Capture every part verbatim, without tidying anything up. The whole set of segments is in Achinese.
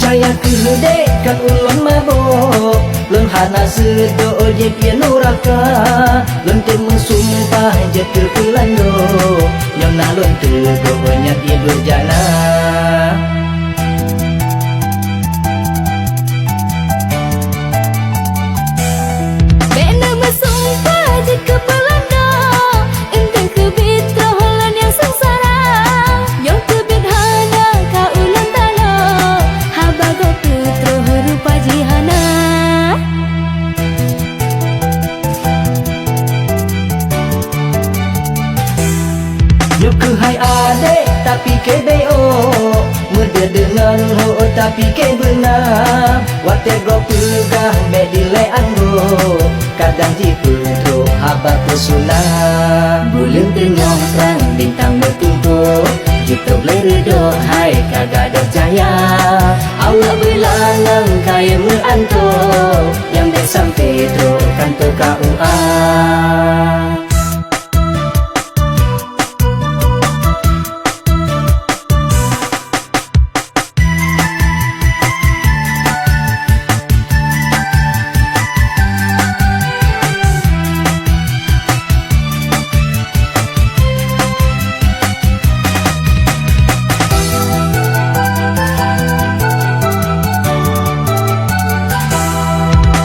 Peucaya keuh dek, kon ulôn mabök, lôn hana seudok jieb ie nuraka. Lôn tém meusumpah jeuet keu Peulandô, nyoe na lôn teugok nyan ie durjana. Bék neumeusumpah jeuet keu Peulandô, eunteuk keubiet troh lôn nyang seungsara. Nyoe keubiet hana ka ulôn talo, haba gob teutroh rupa jih hana. Nyoe keuhai adék, tapi keu bék ôk, meudeuh deungon hôk, tapi keu beuna. Watée gob peugah bék dilée anggô, kadang jipeutrok haba peusuna. Buleuen teungoh trang bintang meutumpôk, jitôb lé reudôk hai ka gadôh cahya. Awak beulangang kayée meuantok, nyang bék sampoe trok kantô K U A.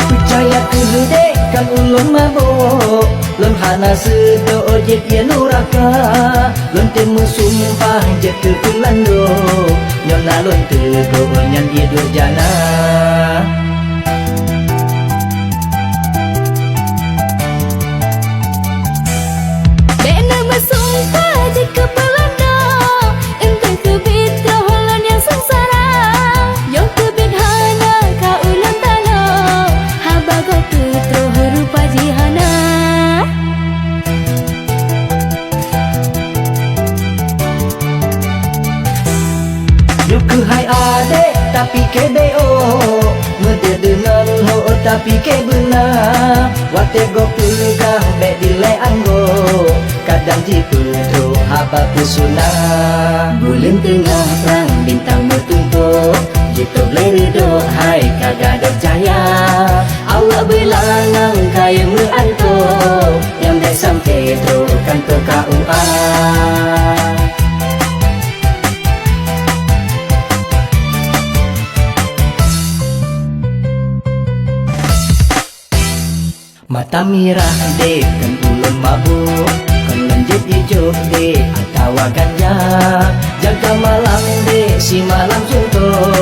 Peucaya keuh dek, kon ulôn mabök, lôn hana seudok jieb ie nuraka. Lôn tém meusumpah jeuet keu Peulandô, nyoe na lôn teugok nyan ie durjana. Bék neumeusumpah jeuet keu Peulandô, eunteuk keubiet troh lôn nyang seungsara. Nyoe keubiet hana ka ulôn talo, haba gob teutroh rupa jih hana. Nyoe keuhai adék, tapi keu bék ôk, meudeuh deungon hôk, tapi keu beuna. Watée gob peugah bék dilée anggô, kadang jipeutrok haba peusuna. Buleuen teungoh trang bintang meutumpôk, jitôb lé reudôk hai ka gadôh cahya. Awak beulangang kayée meuantok, nyang bék sampoe trok kantô K U A. Mata mirah dek, kon ulôn mabök, kon lôn jieb ie jok dek, atawa ganja. Jaga malam dek, simalam suntok.